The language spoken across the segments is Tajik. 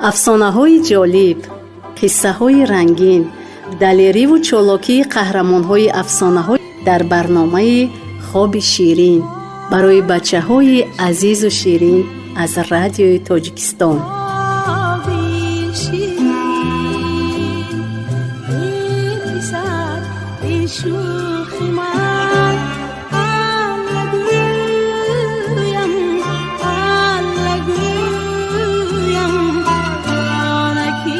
Афсонаҳои ҷолиб, қиссаҳои рангин, далериву чолокии қаҳрамонҳои афсонаҳо дар барномаи «Хоби ширин» барои бачаҳои азизу ширин аз Радиои Тоҷикистон. Хоби ширин, эй писар, эй шӯхи ман, Алла гӯям, Алла гӯям, онаки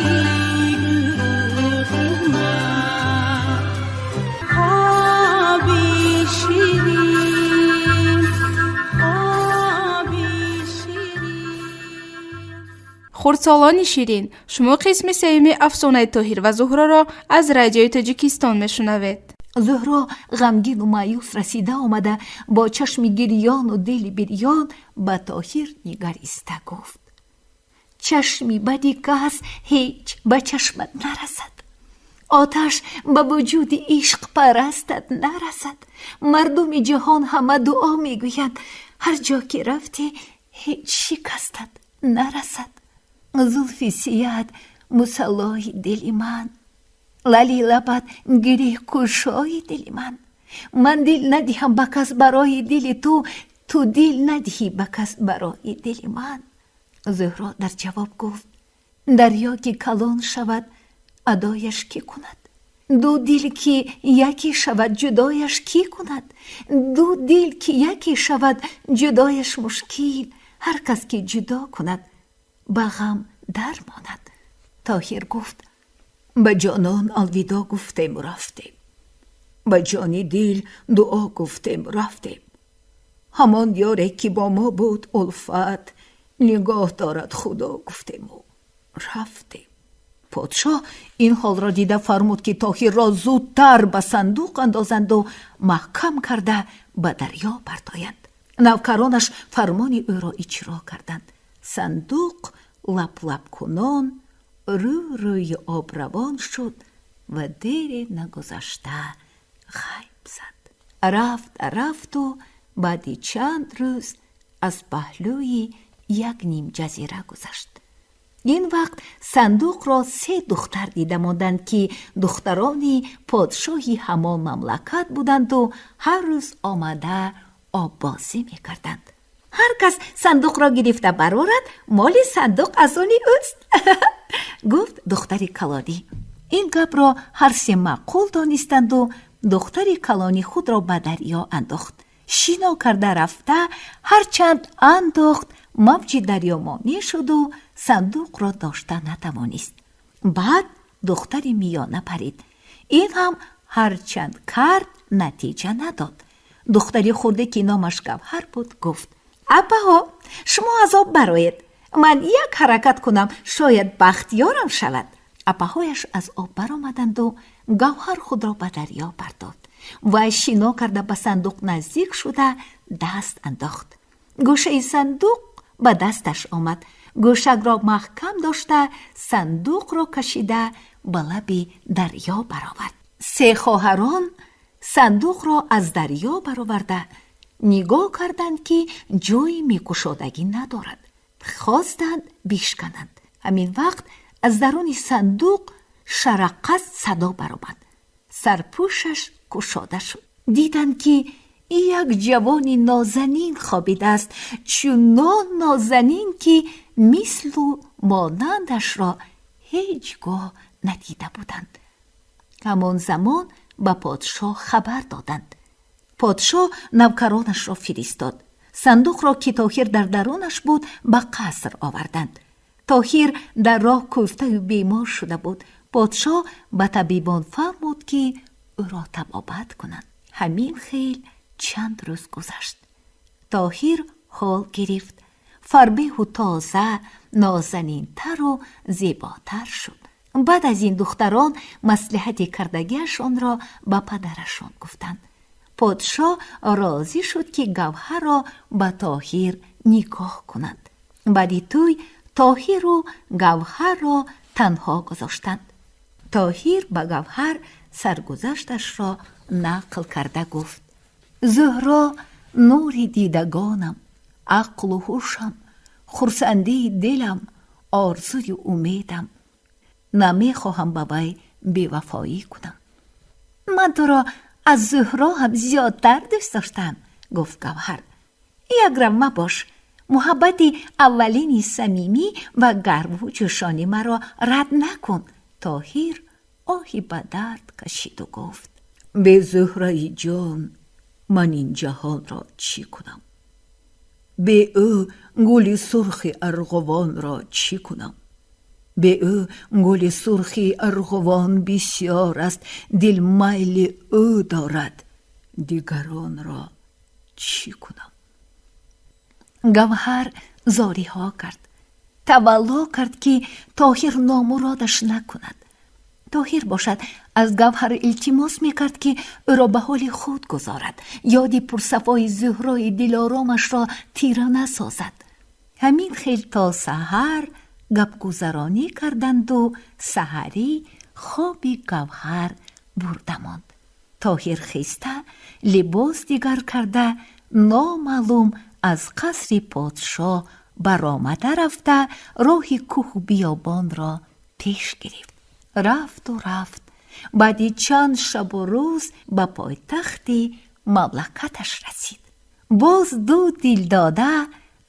гӯхи ман. Хоби ширин, хоби ширин. Хурдсолони ширин, шумо қисми сеюми афсонаи Тоҳир ва Зуҳроро аз Радиои Тоҷикистон мешунавед. Зуҳро ғамгину маъюс расида омада, бо чашми гирёну дили бирён ба Тоҳир нигариста гуфт: «Чашми бади кас ҳеҷ ба чашмат нарасад, оташ ба вуҷуди ишқпарастат нарасад. Мардуми ҷаҳон ҳама дуо мегӯянд, ҳар ҷо ки рафтӣ, ҳеҷ шикастат нарасад. Зулфи сияҳат мусаллои дили ман, лали лабат гиреҳ кушои дили ман. Ман дил надиҳам ба кас барои дили ту, ту дил надиҳӣ ба кас барои дили ман». Зуҳро дар ҷавоб гуфт: «Дарё ки калон шавад, адояш кӣ кунад? Ду дил ки яке шавад, ҷудояш кӣ кунад? Ду дил ки яке шавад, ҷудояш мушкил. Ҳар кас ки ҷудо кунад, ба ғам дармонад». Тоҳир гуфт: «Ба ҷонон алвидо гуфтему рафтем, ба ҷони дил дуо гуфтему рафтем. Ҳамон ёре ки бо мо буд улфат, нигоҳ дорад Худо гуфтему рафтем». Подшоҳ ин ҳолро дида фармуд, ки Тоҳирро зудтар ба сандуқ андозанду маҳкам карда ба дарё партоянд. Навкаронаш фармони ӯро иҷро карданд. Сандуқ лаплапкунон рӯ рӯи об равон шуд ва дере нагузашта ғайб зад. Рафт, рафту баъди чанд рӯз аз паҳлӯи як нимҷазира гузашт. Ин вақт сандуқро се духтар дида монданд, ки духтарони подшоҳи ҳамон мамлакат буданду ҳар рӯз омада оббозӣ мекарданд. «Ҳар кас сандуқро гирифта барорад, моли сандуқ аз они ӯст», гуфт духтари калонӣ. Ин гапро ҳар се маъқул донистанду духтари калонӣ худро ба дарё андохт. Шино карда рафта, ҳарчанд андохт, мавҷи дарё монеъ шуду сандуқро дошта натавонист. Баъд духтари миёна парид. Ин ҳам ҳарчанд кард, натиҷа надод. Духтари хурде, ки номаш Гавҳар буд, гуфт: «Апаҳо, шумо аз об бароед, ман як ҳаракат кунам, шояд бахт ёрам шавад». Апаҳояш аз об баромаданду Гавҳар худро ба дарё партофт. Вай шино карда ба сандуқ наздик шуда даст андохт. Гӯшаи сандуқ ба дасташ омад. Гӯшакро маҳкам дошта, сандуқро кашида ба лаби дарё баровард. Се хоҳарон сандуқро аз дарё бароварда нигоҳ карданд, ки ҷойи мекушодагӣ надорад. Хостанд бишкананд. Ҳамин вақт аз даруни сандуқ шараққас садо баромад, сарпӯшаш кушода шуд. Диданд, ки як ҷавони нозанин хобидааст, чунон нозанин, ки мислу монандашро ҳеҷ гоҳ надида буданд. Ҳамон замон ба подшоҳ хабар доданд. Подшоҳ навкаронашро фиристод. Сандуқро, ки Тоҳир дар дарунаш буд, ба қаср оварданд. Тоҳир дар роҳ кӯфтаю бемор шуда буд. Подшоҳ ба табибон фармуд, ки ӯро табобат кунанд. Ҳамин хел чанд рӯз гузашт. Тоҳир ҳол гирифт, фарбеҳу тоза, нозанинтару зеботар шуд. Баъд аз ин духтарон маслиҳати кардагиашонро ба падарашон гуфтанд. Подшоҳ розӣ шуд, ки Гавҳарро ба Тоҳир никоҳ кунанд. Баъди тӯй Тоҳиру Гавҳарро танҳо гузоштанд. Тоҳир ба Гавҳар саргузашташро нақл карда гуфт: «Зуҳро нури дидагонам, ақлу ҳушам, хурсандии дилам. Орзую умедам. Намехоҳам ба вай бевафоӣ кунам. Ман туро аз Зуҳро ҳам зиёдтар дӯст доштам, гуфт Гавҳар. Якрам мабош, муҳаббати аввалини самимӣ ва гарму ҷӯшони маро рад накун. Тоҳир оҳи ба дард кашиду гуфт: бе Зуҳраи ҷон ман ин ҷаҳонро чӣ кунам? Бе ӯ гули сурхи арғувонро чӣ кунам? Бе ӯ гули сурхи арғувон бисёр аст, дил майли ӯ дорад, дигаронро чӣ кунам? Гавҳар зориҳо кард, тавалло кард, ки Тоҳир номуродаш накунад. Тоҳир бошад, аз Гавҳар илтимос мекард, ки ӯро ба ҳоли худ гузорад, ёди пурсафои Зуҳрои дилоромашро тира насозад. Ҳамин хел то саҳар гапгузаронӣ карданду саҳарӣ хоби Гавҳар бурда монд. Тоҳир хеста, либос дигар карда, номаълум аз қасри подшоҳ баромада рафта, роҳи кӯҳу биёбонро пеш гирифт. Рафту рафт, баъди чанд шабу рӯз ба пойтахти мамлакаташ расид. Боз ду дилдода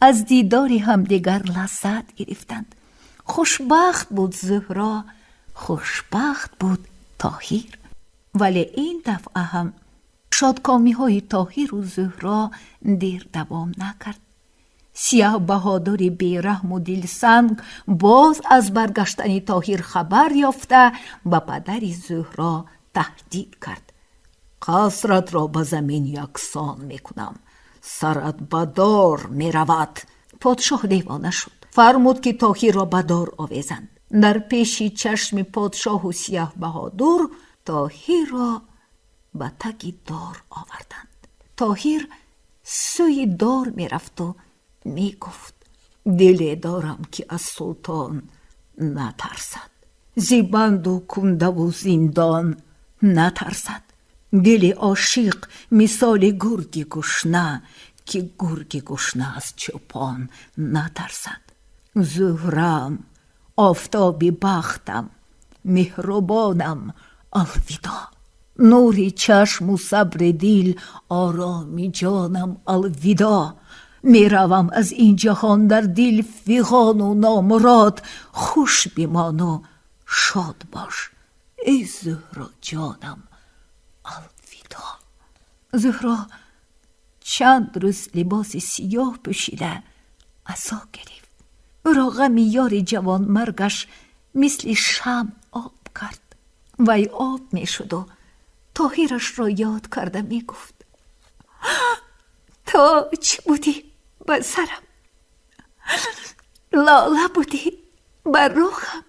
аз дидори ҳамдигар лаззат гирифтанд. Хушбахт буд Зуҳро, хушбахт буд Тоҳир. Вале ин дафъа ҳам шодкомиҳои Тоҳиру Зуҳро дер давом накард. Сияҳ Баҳодури бераҳму дилсанг боз аз баргаштани Тоҳир хабар ёфта, ба падари Зуҳро таҳдид кард: қасратро ба замин яксон мекунам, сарат ба дор меравад. Подшоҳ девона шуд, фармуд, ки Тоҳирро ба дор овезанд. Дар пеши чашми подшоҳу Сияҳ Баҳодур Тоҳирро ба таги дор оварданд. Тоҳир сӯи дор мерафту мегуфт: диле дорам, ки аз султон натарсад, зи банду кундаву зиндон натарсад. Дили ошиқ мисоли гурги гушна, ки гурги гушна аз чӯпон натарсад. Зуҳрам, офтоби бахтам, меҳрубонам, алвидо. Нури чашму сабри дил, ороми ҷонам, алвидо. Меравам аз ин ҷаҳон дар дил фиғону номурод. Хуш бимону шод бош, эй Зуҳро ҷонам, алвидо. Зуҳро чанд рӯз либоси сиёҳ пӯшида азо гирифт. Ӯро ғами ёри ҷавонмаргаш мисли шам об кард. Вай об мешуду Тоҳирашро ёд карда мегуфт: тоҷ будӣ ба сарам, лола будӣ бар рухам.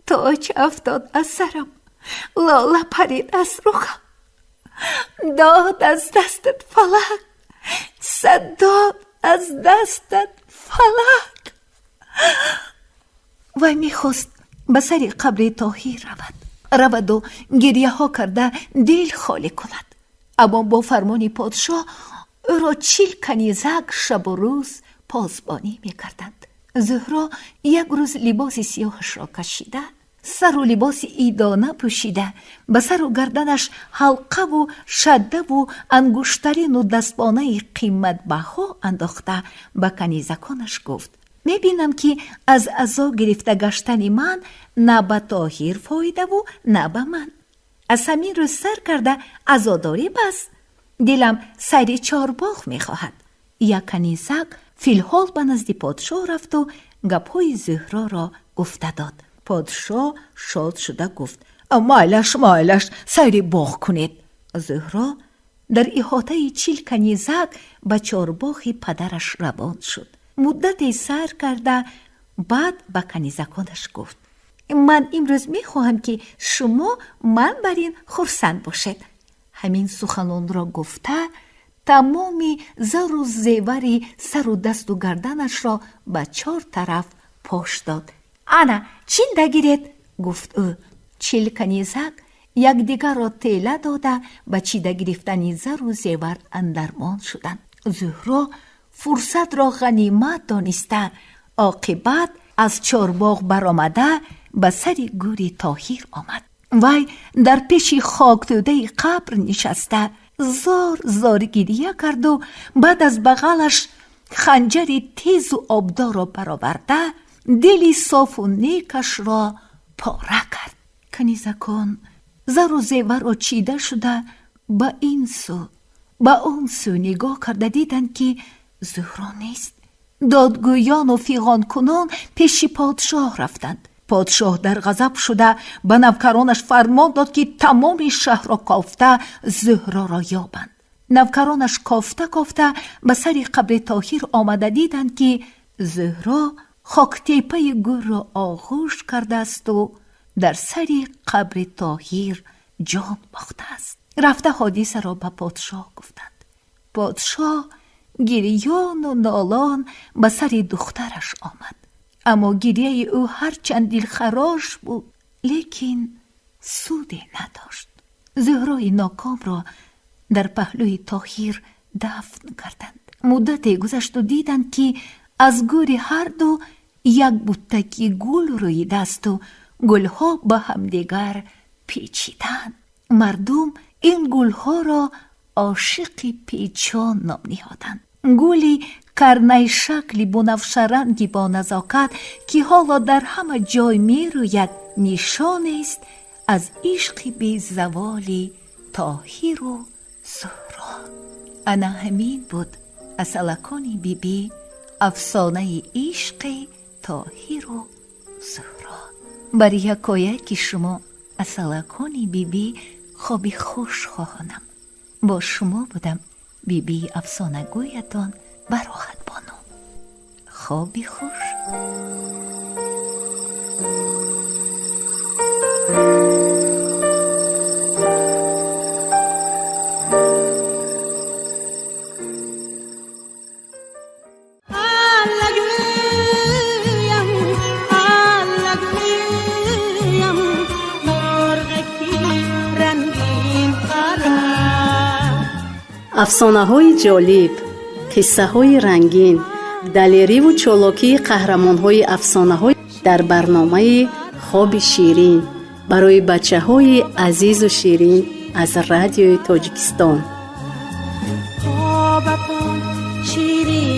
Тоҷ афтод аз сарам, лола парид аз рухам. Дод аз дастат фалак, сад дод аз дастат фалак. Вай мехост ба сари қабри Тоҳир равад, раваду гирьяҳо карда дил холӣ кунад, аммо бо фармони подшоҳ ӯро 40 канизак шабу рӯз посбонӣ мекарданд. Зуҳро як рӯз либоси сиёҳашро кашида, сару либоси идона пӯшида, ба сару гарданаш ҳалқаву шаддаву ангуштарину дастбонаи қиматбаҳо андохта, ба канизаконаш гуфт: мебинам, ки аз азо гирифта гаштани ман на ба Тоҳир фоидаву на ба ман. Аз ҳамин рӯз сар карда азодорӣ бас. Дилам сайри чорбоғ мехоҳад. Як канизак филҳол ба назди подшоҳ рафту гапҳои Зуҳроро гуфта дод. Подшоҳ шод шуда гуфт: майлаш, майлаш, сайри боғ кунед. Зуҳро дар иҳотаи 40 канизак ба чорбоғи падараш равон шуд. Муддате сайр карда, баъд ба канизаконаш гуфт: ман имрӯз мехоҳам, ки шумо ман бар ин хурсанд бошед. Ҳамин суханонро гуфта, тамоми зару зевари сару дасту гарданашро ба чор тараф пош дод. Ана, чинда гиред, гуфт ӯ. 40 канизак якдигарро тела дода, ба чида гирифтани зару зевар андармон шуданд. Зуҳро фурсатро ғанимат дониста, оқибат Аз чорбоғ баромада ба сари гӯри Тоҳир омад. Вай дар пеши хоктӯдаи қабр нишаста зор зор гирия карду баъд аз бағалаш ханҷари тезу обдорро бароварда, дили софу некашро пора кард. Канизакон зару зеварро чида шуда, ба ин сӯ, ба он сӯ нигоҳ карда диданд, ки Зуҳро нест. Додгӯёну фиғонкунон пеши подшоҳ рафтанд. Подшоҳ дар ғазаб шуда ба навкаронаш фармон дод, ки тамоми шаҳрро кофта Зуҳроро ёбанд. Навкаронаш кофта кофта ба сари қабри Тоҳир омада диданд, ки Зуҳро хоктепаи гӯрро оғӯш кардаасту дар сари қабри Тоҳир ҷон бохтааст. Рафта ҳодисаро ба подшоҳ гуфтанд. Подшоҳ гирёну нолон ба сари духтараш омад, аммо гирияи ӯ ҳарчанд дилхарош буд, лекин суде надошт. Зуҳрои нокомро дар паҳлӯи Тоҳир дафн карданд. Муддате гузашту диданд, ки аз гӯри ҳарду як буттаки гул рӯидаасту гулҳо ба ҳамдигар печиданд. Мардум ин гулҳоро ошиқи печон ном ниҳоданд. Гули карнайшакли бунафшаранги боназокат, ки ҳоло дар ҳама ҷой мерӯяд, нишонест аз ишқи безаволи Тоҳиру Зуҳро. Ана ҳамин буд, асалакони бибӣ, афсонаи ишқи Тоҳиру Зуҳро. Бар якояки шумо, асалакони бибӣ, хоби хуш хоҳонам. Бо шумо будам бибии афсонагӯятон Бароҳатбону. Хоби хуш. Афсонаҳои ҷолиб, қиссаҳои рангин, далериву чолокии қаҳрамонҳои афсонаҳо дар барномаи «Хоби ширин» барои бачаҳои азизу ширин аз Радиои Тоҷикистон. Хобатон ширин.